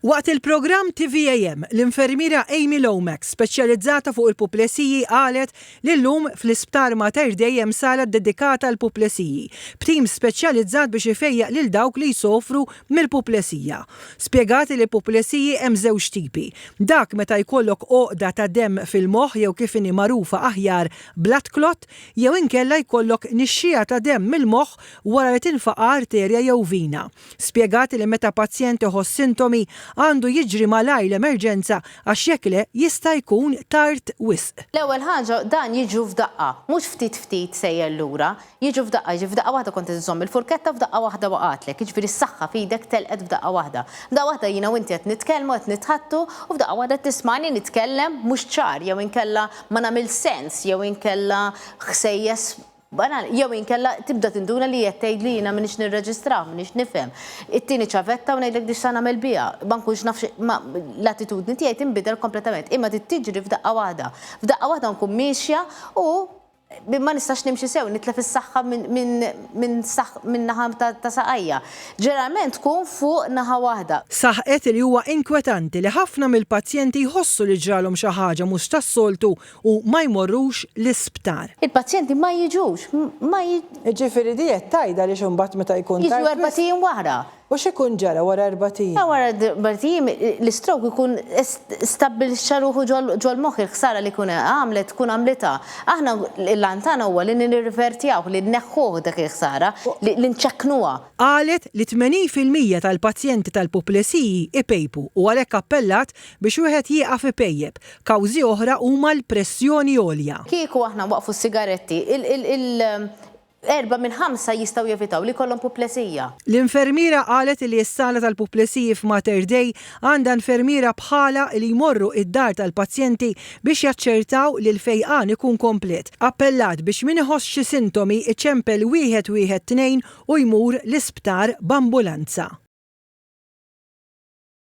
Waqt il-programm TVAM, l-infermiera Amy Lomax, speċjalizzata fuq il-puplesiji qalet li llum fl-Isptar Mater Dei hemm sala ddedikata għall-puplesiji, b'tim speċjalizzat biex ifejjaq lil dawk li jsofru mill-puplesija. Spjegat li l-puplesiji hemm żewġ tipi, dak meta jkollok għoqda ta' demm fil-moħħ jew kif inhi magħrufa aħjar blood clot jew inkella jkollok nixxiegħa ta' demm mill-moħħ wara li tinfaqa' arterja jew vina. Spjegat li meta pazjent iħoss sintomi, għandu jiġri malajr l-emerġenza għax jekk le jista' jkun tard wisq. L-ewwel ħaġa dan jiġu f'daqqa, mhux ftit ftit sejjer lura, jiġu f'daqqa, jiġifieri f'daqqa waħda kont qed iżżomm il-furketta f'daqqa waħda waqgħatlek, jiġifieri s-saħħa f'idek telqet f'daqqa waħda. F'daqqa waħda jiena u inti qed nitkellmu, qed nitħaddtu u f'daqqa waħda qed tismagħni nitkellem mhux ċar jew inkella ma nagħmilx sens jew inkella ħsejjes Banali, jew inkella tibda tinduna li qed tgħidli jiena m'iniex nirreġistrah, m'iniex nifhem. Ittini ċavetta u ngħidlek di x'sa nagħmel biha. Ma nkunx naf l-attitudni tiegħi tinbidel kompletament. Imma trid tiġri f'daqqa waħda. F'daqqa waħda nkun miexja u ma nistax nimxi sew, nitlef is-saħħa minn naħa ta' saqajja. Ġeneralment tkun fuq naħa waħda. Saħqet li huwa inkwetanti li ħafna mill-pazjenti jħossu li ġralhom xi ħaġa mhux tas-soltu u ma jmorrux l-isptar. Il-pazjenti ma jiġux, ma. Jiġifieri di qed tgħid għaliex imbagħad meta jkun tard. Jiġu erbat ijiem wara. U x'ikun ġara wara erbat ijiem? Wara erbat ijiem l-istroke ikun stabbilixxa ruħu ġol-moħħ, il-ħsara li jkun għamlet tkun għamlitha. Aħna l-għan tagħna huwa li nirrivertjawh, li nneħħuh dak il-ħsara, li nċekknuha. Qalet li 80% tal-pazjenti tal-puplesiji ipejpu u għalhekk appellat biex wieħed jieqaf ipejjep. Kawżi oħra huma l-pressjoni għolja. Kieku aħna nwaqqfu s-sigaretti, il Erbgħa minn ħamsa jistgħu jevitaw li jkollhom puplesija. L-infermiera qalet li s-sala tal-puplesiji f'Mater Dei għandha infermiera bħalha li jmorru id-dar tal-pazjenti biex jaċċertaw li l-fejqan ikun komplet. Appellat biex min iħoss xi sintomi iċempel 112 u jmur l-isptar b'ambulanza.